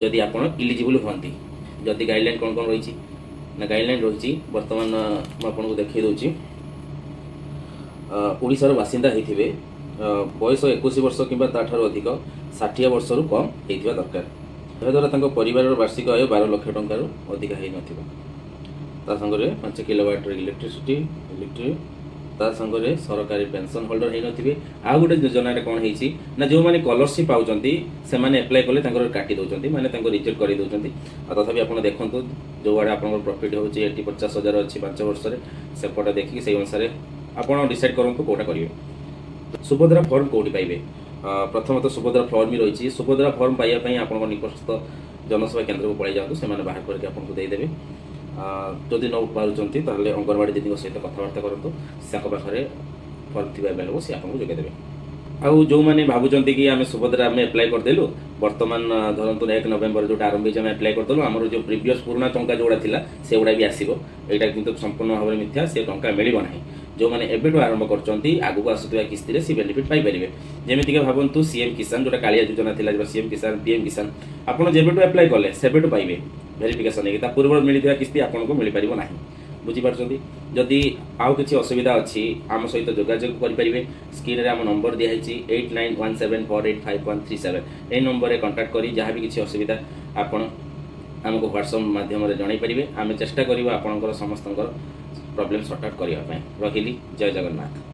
ଯଦି ଆପଣ ଇଲିଜିବୁଲ୍ ହୁଅନ୍ତି, ଯଦି ଗାଇଡ଼ଲାଇନ୍ କ'ଣ କ'ଣ ରହିଛି ନା, ଗାଇଡ଼ଲାଇନ୍ ରହିଛି, ବର୍ତ୍ତମାନ ମୁଁ ଆପଣଙ୍କୁ ଦେଖାଇ ଦେଉଛି। ଓଡ଼ିଶାର ବାସିନ୍ଦା ହେଇଥିବେ, ବୟସ 21 ବର୍ଷ କିମ୍ବା ତାଠାରୁ ଅଧିକ, 60 ବର୍ଷରୁ କମ୍ ହେଇଥିବା ଦରକାର। ଏହାଦ୍ୱାରା ତାଙ୍କ ପରିବାରର ବାର୍ଷିକ ଆୟ 12 ଲକ୍ଷ ଟଙ୍କାରୁ ଅଧିକା ହେଇନଥିବ। ତା ସାଙ୍ଗରେ 5 କିଲୋୱାଟ୍ର ଇଲେକ୍ଟ୍ରିସିଟି ଇଲେକ୍ଟ୍ରି, ତା ସାଙ୍ଗରେ ସରକାରୀ ପେନସନ୍ ହୋଲ୍ଡର ହେଇନଥିବେ। ଆଉ ଗୋଟେ ଯୋଜନାରେ କ'ଣ ହେଇଛି ନା, ଯେଉଁମାନେ ସ୍କଲରସିପ୍ ପାଉଛନ୍ତି, ସେମାନେ ଆପ୍ଲାଏ କଲେ ତାଙ୍କର କାଟି ଦେଉଛନ୍ତି, ମାନେ ତାଙ୍କୁ ରିଜେକ୍ଟ କରିଦେଉଛନ୍ତି। ଆଉ ତଥାପି ଆପଣ ଦେଖନ୍ତୁ, ଯେଉଁଆଡ଼େ ଆପଣଙ୍କର ପ୍ରଫିଟ୍ ହେଉଛି, ଏଠି 50,000 ଅଛି 5 ବର୍ଷରେ, ସେପଟେ ଦେଖିକି ସେଇ ଅନୁସାରେ ଆପଣ ଡିସାଇଡ଼୍ କରନ୍ତୁ କେଉଁଟା କରିବେ। ସୁଭଦ୍ରା ଫର୍ମ କେଉଁଠି ପାଇବେ? ପ୍ରଥମତଃ ସୁଭଦ୍ରା ଫର୍ମ ବି ରହିଛି। ସୁଭଦ୍ରା ଫର୍ମ ପାଇବା ପାଇଁ ଆପଣଙ୍କ ନିକଟସ୍ଥ ଜନସେବା କେନ୍ଦ୍ରକୁ ପଳାଇ ଯାଆନ୍ତୁ, ସେମାନେ ବାହାର କରିକି ଆପଣଙ୍କୁ ଦେଇଦେବେ। ଯଦି ନ ପାରୁଛନ୍ତି, ତାହେଲେ ଅଙ୍ଗନବାଡ଼ି ଦିଦିଙ୍କ ସହିତ କଥାବାର୍ତ୍ତା କରନ୍ତୁ। ତାଙ୍କ ପାଖରେ ଫର୍ମ ଥିବା ଆଭେଲେବଲ୍, ସେ ଆପଣଙ୍କୁ ଯୋଗାଇ ଦେବେ। ଆଉ ଯେଉଁମାନେ ଭାବୁଛନ୍ତି କି ଆମେ ସୁଭଦ୍ରା ଆମେ ଆପ୍ଲାଏ କରିଦେଲୁ, ବର୍ତ୍ତମାନ ଧରନ୍ତୁ 1 ନଭେମ୍ବର ଯେଉଁଟା ଆରମ୍ଭ ହେଇଛି, ଆମେ ଆପ୍ଲାଏ କରିଦେଲୁ, ଆମର ଯେଉଁ ପ୍ରିଭିୟସ୍ ପୁରୁଣା ଟଙ୍କା ଯେଉଁଗୁଡ଼ା ଥିଲା, ସେଗୁଡ଼ା ବି ଆସିବ, ଏଇଟା କିନ୍ତୁ ସମ୍ପୂର୍ଣ୍ଣ ଭାବରେ ମିଥ୍ୟା। ସେ ଟଙ୍କା ମିଳିବ ନାହିଁ। ଯେଉଁମାନେ ଏବେଠୁ ଆରମ୍ଭ କରୁଛନ୍ତି, ଆଗକୁ ଆସୁଥିବା କିସ୍ତିରେ ସେ ବେନିଫିଟ୍ ପାଇପାରିବେ। ଯେମିତିକି ଭାବନ୍ତୁ ସିଏମ୍ କିଷାନ, ଯେଉଁଟା କାଳିଆ ଯୋଜନା ଥିଲା, ସିଏମ୍ କିଷାନ, ପିଏମ୍ କିଷାନ, ଆପଣ ଯେବେଠୁ ଆପ୍ଲାଏ କଲେ ସେବେଠୁ ପାଇବେ ଭେରିଫିକେସନ୍ ହେଇକି। ତା ପୂର୍ବରୁ ମିଳିଥିବା କିସ୍ତି ଆପଣଙ୍କୁ ମିଳିପାରିବ ନାହିଁ। ବୁଝିପାରୁଛନ୍ତି? ଯଦି ଆଉ କିଛି ଅସୁବିଧା ଅଛି, ଆମ ସହିତ ଯୋଗାଯୋଗ କରିପାରିବେ। ସ୍କ୍ରିନ୍ରେ ଆମ ନମ୍ବର ଦିଆହେଇଛି, 8917485137। ଏଇ ନମ୍ବରରେ କଣ୍ଟାକ୍ଟ କରି ଯାହା ବି କିଛି ଅସୁବିଧା ଆପଣ ଆମକୁ ହ୍ୱାଟ୍ସଆପ୍ ମାଧ୍ୟମରେ ଜଣାଇ ପାରିବେ। ଆମେ ଚେଷ୍ଟା କରିବୁ ଆପଣଙ୍କର ସମସ୍ତଙ୍କର ପ୍ରୋବ୍ଲେମ୍ ସର୍ଟ ଆଉଟ୍ କରିବା ପାଇଁ। ରହିଲି, ଜୟ ଜଗନ୍ନାଥ।